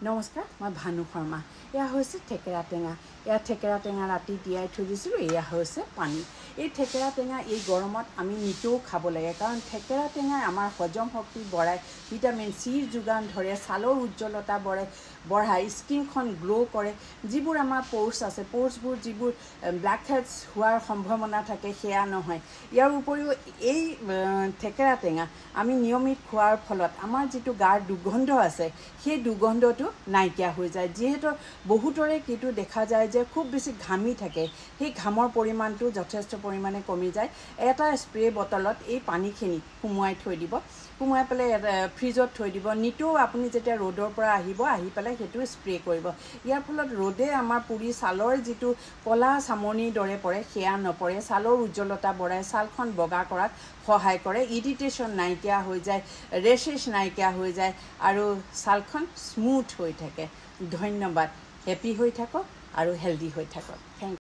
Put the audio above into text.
নমস্কাৰ, মই ভানু শৰ্মা। এয়া হৈছে থেকেৰা টেঙা। এয়া থেকেৰা টেঙা ৰাতি তিয়াই থৈ দিছিলোঁ। এয়া হৈছে পানী। এই থেকেৰা টেঙা এই গৰমত আমি নিতৌ খাব লাগে, কাৰণ থেকেৰা টেঙাই আমাৰ হজম শক্তি বঢ়ায়, ভিটামিন চিৰ যোগান ধৰে, ছালৰ উজ্জ্বলতা বঢ়ায়, স্কিনখন গ্ল' কৰে। যিবোৰ আমাৰ প'ৰ্চ আছে, প'ৰ্চবোৰ যিবোৰ ব্লেক হেডছ হোৱাৰ সম্ভাৱনা থাকে, সেয়া নহয়। ইয়াৰ উপৰিও এই থেকেৰা টেঙা আমি নিয়মিত খোৱাৰ ফলত আমাৰ যিটো গাৰ দুৰ্গন্ধ আছে, সেই দুৰ্গন্ধটো নাইকিয়া হৈ যায়। যিহেতু বহুতৰে কিন্তু দেখা যায় যে খুব বেছি ঘামি থাকে, সেই ঘামৰ পৰিমাণটো যথেষ্ট পৰিমাণে কমি যায়। এটা স্প্ৰে বটলত এই পানীখিনি সুমুৱাই থৈ দিব, সুমুৱাই পেলাই ফ্ৰিজত থৈ দিব। নিতৌ আপুনি যেতিয়া ৰ'দৰ পৰা আহিব, আহি পেলাই সেইটো স্প্ৰে কৰিব। ইয়াৰ ফলত ৰ'দে আমাৰ পুৰি ছালৰ যিটো ক'লা চামনিৰ দৰে পৰে, সেয়া নপৰে। ছালৰ উজ্জ্বলতা বঢ়ায়, ছালখন বগা কৰাত সহায় কৰে, ইৰিটেশ্যন নাইকিয়া হৈ যায়, ৰেচেছ নাইকিয়া হৈ যায় আৰু ছালখন স্মুথ হৈ থাকে। ধন্যবাদ। হেপী হৈ থাকক আৰু হেল্ডি হৈ থাকক। Thank.